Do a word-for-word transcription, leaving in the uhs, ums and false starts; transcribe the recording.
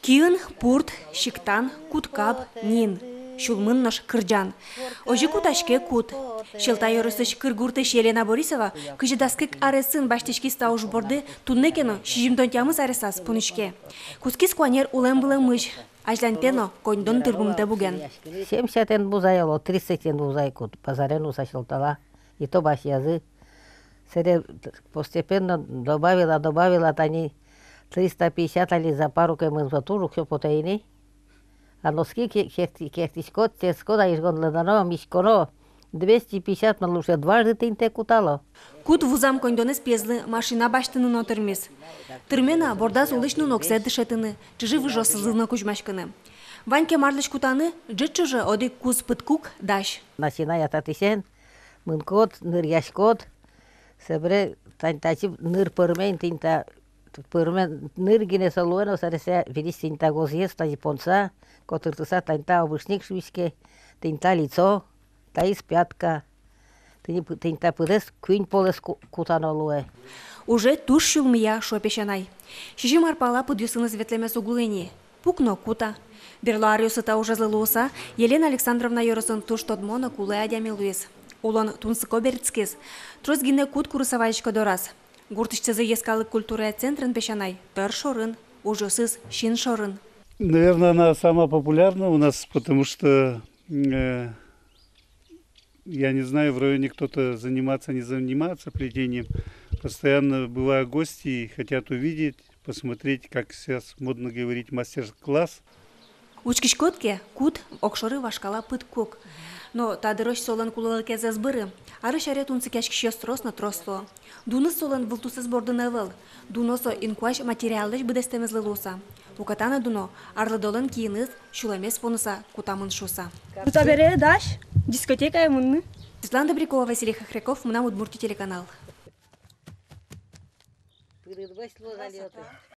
Киын пурт, сиктан, куткаб, нин. Сюлмын нош кырӟан. Озьы кутаське кут. Сьӧлта ёросысь Кыргуртысь Елена Борисова кызьы дас кык аресын басьтӥськиз та уж борды, туннэ ке но, сизьымдон тямыс аресаз, пумиське. Кутскиз куанер улэм-вылэмысь. Азьланьтэ но коньдон тырмымтэ буген. Семьдесятэн вузай оло, тридцатьэн вузай кут, базарен уса сьӧлтала. И то басьязы. Сэре постепенно добавила, добавила, тани триста пятьдесят али за пару ке мынзо, туж уксё потэ ини. А носки ке-, кехти-, кехтӥськод, теско да изгонлы но, миськоно. Двести пятьдесят мон луэ, дважды тӥньтэ кутало. Кут вузам коньдонэз пиезлы машина басьтыны но тырмиз. Тырме на бордаз улӥсь нуноксэ дышетыны, чыжы-выжыосызлы но кузьмаськыны. Вань ке марлэсь кутаны, ӝыт ӵоже одӥг куз пыдкук дась. Начиная татысен, мынӥськод, ныръяськод, собере тань татчы ныр пӧрме ини, тӥнь та пӧрме, ныр гинэ со луэ но, собере со вылысь тӥнь та гозъез тазьы понса, котыртыса, тань та обушник шуиське, тӥнь та лицо, таиз пятка, тӥни пы-, тӥнь та пыдэз куинь полэс ку-, кутано луэ. Ужез туж сюлмыя, шуэ песянай. Сизьым ар пала пыдъёсыныз ветлэмез уг луы ини. Пук но кута. Берло аръёсы та ужезлы луыса, Елена Александровна ёросын туж тодмо но кулэ адями луиз. Улон тунсыко берытскиз. Трос гинэ кут курыса вазиське дораз. Гуртысьтызы йӧскалык культурая центрын песянай тӧр шорын, ужъёсыз син шорын. Наверное, она самая популярная у нас, потому что, э, я не знаю, в районе кто-то заниматься, не занимается плетением. Постоянно бывают гости и хотят увидеть, посмотреть, как сейчас модно говорить, мастер-класс. Учкиськод ке, кут огшоры вашкала пыдкук. Но та дырозь солэн кулэлыкез ӧз быры. Арысь аре тунсыкъяськисьёс трос но трос луо. Дуныз солэн вылтусэз бордын ӧвӧл. Дуно со инкуазь материаллэсь быдэстэмезлы луыса. Уката но дуно арлыдолэн киыныз сюлэмез поныса кутамын шуыса. Ну, табере дась дискотекае мыныны. Светлана Добрякова, Василий Хохряков, «Мынам Удмуртие» телеканал.